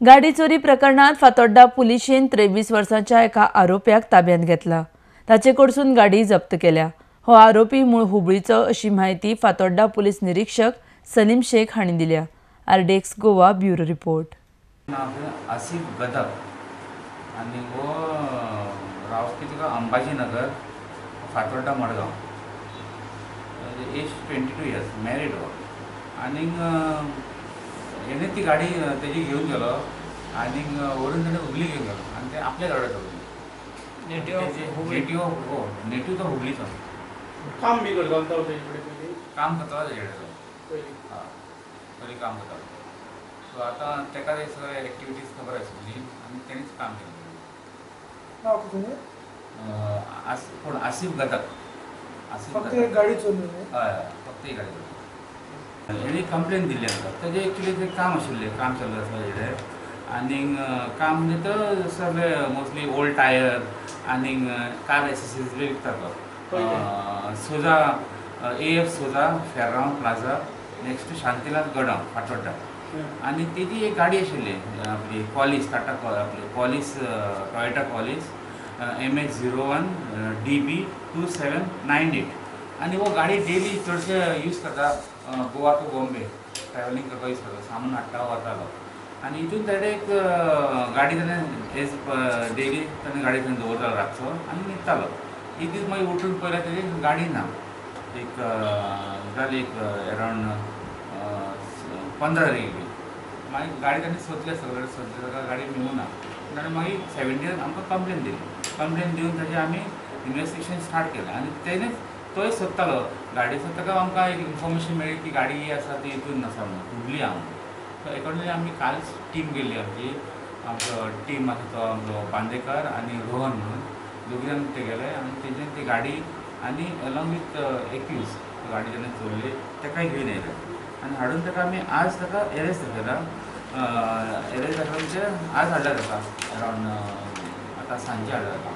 गाडी चोरी प्रकरणात फातोड्डा पुलिशेन 23 वर्सांच्या एका आरोप्याक ताब्यांत घेतला. ताचे कडसून गाडी जप्त केल्या. हो आरोपी मूळ हुबळीचो अशी म्हायती फातोड्डा पुलीस निरीक्षक सलीम शेख हांणी दिल्या. RDX Goa bureau report. Asif Gadak आनी हो रावपी तुका Ambaji Nagar, Fatorda, Madgaon. Age 22 years, married हो. आनीक हेणे ती गाडी तेजी घेवन गेलो आनीक व्हरून तेणें हुबली घेवन गेलो आनी ते आपल्या गाडयेर दवरली. नेटिव्ह हो, नेटिव्ह तो हुबलीचो. काम बी करतालो तेजे कडेन? काम करतालो तेजे कडेन तो, पयलीं काम करतालो. सो आतां तेका ते सगळे एक्टिविटीज खबर आशिल्ली आनी तेणीच काम केलें. कोण? आसिफ गदक. फक्त एक गाडी चोरली? हय, फक्त एक गाडी चोरली. हेणी कंप्लेन दिल्ली आमकां. तेजें एक्चुली तें काम आशिल्लें, काम चालू आसा तेजें. आनीक काम म्हणजे तो सगळे मोस्टली ओल्ड टायर आनीक कार एसेसरीज बी विकता तो. Souza, AF Souza, Ferrao plaza, next to Shantilal Gadam, Fatorda. आनी तेजी एक गाडी आशिल्ली आपली कॉलीस, टाटा आपली Qualis, Toyota Qualis MH 01 DB 2798. आनी हो गाडी डेली चडशे यूज करता, गोवा टू बॉम्बे ट्रॅव्हलिंग करपाक यूज करता, सामान हाडटा वतालो. आनी हितून तेणें एक गाडी तेणें एज डेली तेणें गाडी थंय दवरतालो रातचो आनी न्हिदतालो. एक दीस मागीर उठून पळयल्यार तेजी गाडी ना. एक जाली एक अरावंड 15 तारीख. मागीर गाडी ताणें सोदले, सगळे सोदले, ताका गाडी मेळूं ना. ताणें मागीर 17 आमकां कंप्लेन दिली. कंप्लेन दिवन ताजें आमी इन्वेस्टिगेशन स्टार्ट केलें आनी तेणेच तोय सोदतालो गाडी. सो ताका आमकां एक इन्फॉर्मेशन मेळ्ळी की गाडी ही आसा ती हितून आसा म्हणून, हुबली आहा म्हणून. सो एकॉर्डिंगली आमी कालच टीम गेल्ली आमची, आमचो टीम आसा तो आमचो बांदेकर आनी रोहन म्हणून दोगी जाण ते गेले आनी तेंच्यानी ती गाडी आनी अलॉंग विथ एक्यूज गाडी जेन्ना चोरली ताकाय घेवन येयले आनी हाडून ताका आमी आज ताका एरेस्ट दाखयला. एरेस्ट दाखयला म्हणजे आज हाडला ताका अरावंड आतां सांजे हाडला ताका.